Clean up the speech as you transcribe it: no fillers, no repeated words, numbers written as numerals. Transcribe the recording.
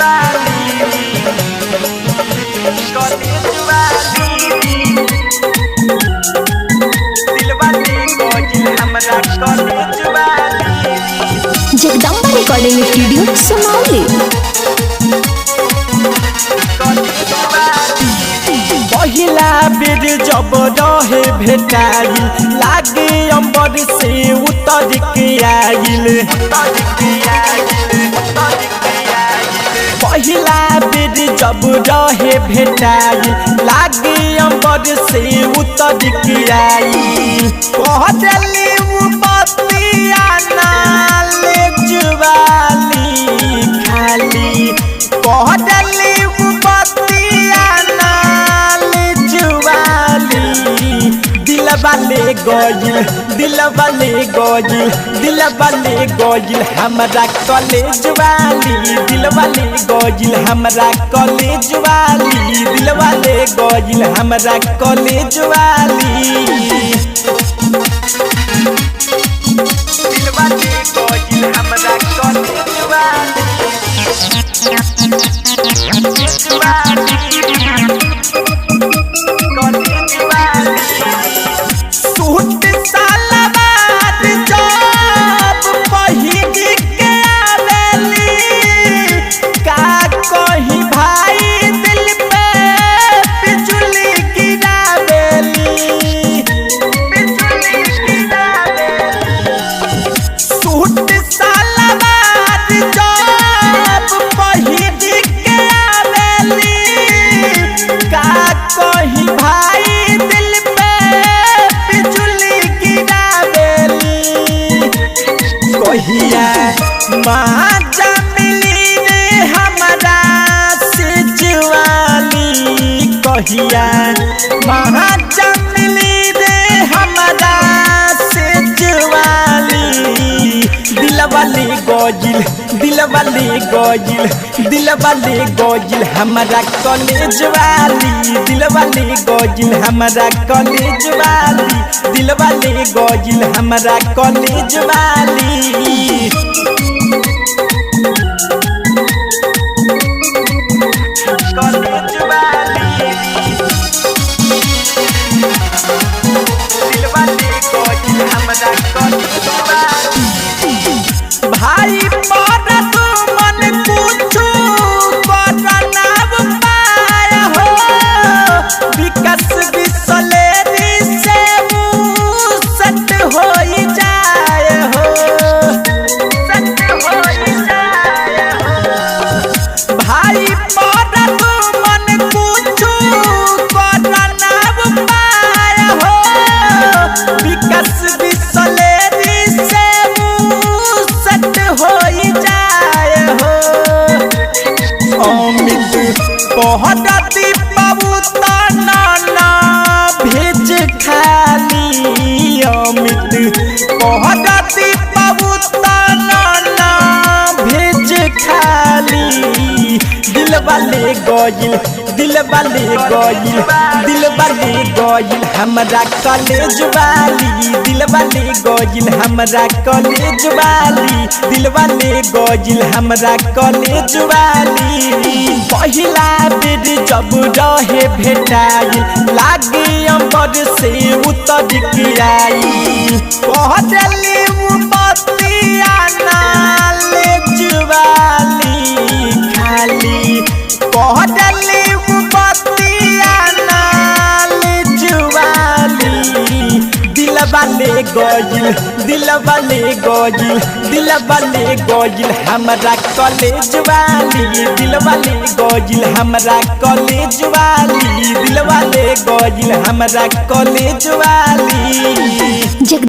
वाली, कॉलेज वाली, दिलवा ले गइल हमरा कॉलेज वाली। Jagdamba recording studio Sunauli. पहिला बेर जब रहे भेटाइल, लागे अंबर से उतर के आइल। पहिला बेर जब रहे भेटाइल, लागे अंबर से उतर के आइल। कह देली उ बतिया नाले जुवाली खाली, कह देली उ बतिया नाले जुवाली। दिलवा ले गइल, दिलवा ले गइल, दिलवा ले गइल हमरा कॉलेज वाली। दिलवा ले गइल हमरा कॉलेज वाली, दिलवा ले गइल हमरा कॉलेज वाली। दिलवा ले गइल हमरा कॉलेज वाली, कॉलेज वाली। सूट सलवार जब पहिर के आवेली, का कही भाई दिल पे बिजली गिरावेली, बिजली गिरावेली। सूट सलवार जब पहिर के आवेली, का कही भाई दिल पे बिजली गिरावेली। कहिया माजा मिली रे हमरा सिजवाली, कहिया माजा मिली रे हमरा सिजवाली। दिलवा ले गइल, दिलवा ले गइल, दिलवा ले गइल हमरा कॉलेज वाली। दिलवा ले गइल हमरा कॉलेज वाली, दिलवा ले गइल हमरा कॉलेज वाली। कॉलेज वाली, दिलवा ले गइल हमरा कॉलेज वाली। भाई पर तू मन कुछु करना पाय हो, विकास बिसलेरी से सट हो जाय हो, सट हो जाय हो। भाई पर तू मन कुछु करना पाय हो, विकास बिसलेरी से सट हो जाय हो। अमित पहरती पबूता नाना भेज खाली, अमित पहरती पबूता नाना भेज खाली। दिलवा ले गइल, दिलवा ले गइल, दिलवा ले गइल हमरा कॉलेज वाली। दिलवा ले गइल हमरा कॉलेज वाली, दिलवा ले गइल हमरा कॉलेज वाली। पहिला बेर जब रहे भेटाइल, लागे अंबर से उतर के आइल। कह देली उ बतिया नाले जुवाली खाली, कह देली उ बतिया नाले जुवाली। दिलवा ले गइल, दिलवा ले गइल, दिलवा ले गइल हमरा कॉलेज वाली। दिलवा ले गइल हमरा कॉलेज वाली, दिलवा ले गइल हमरा कॉलेज वाली। जगदम्बा।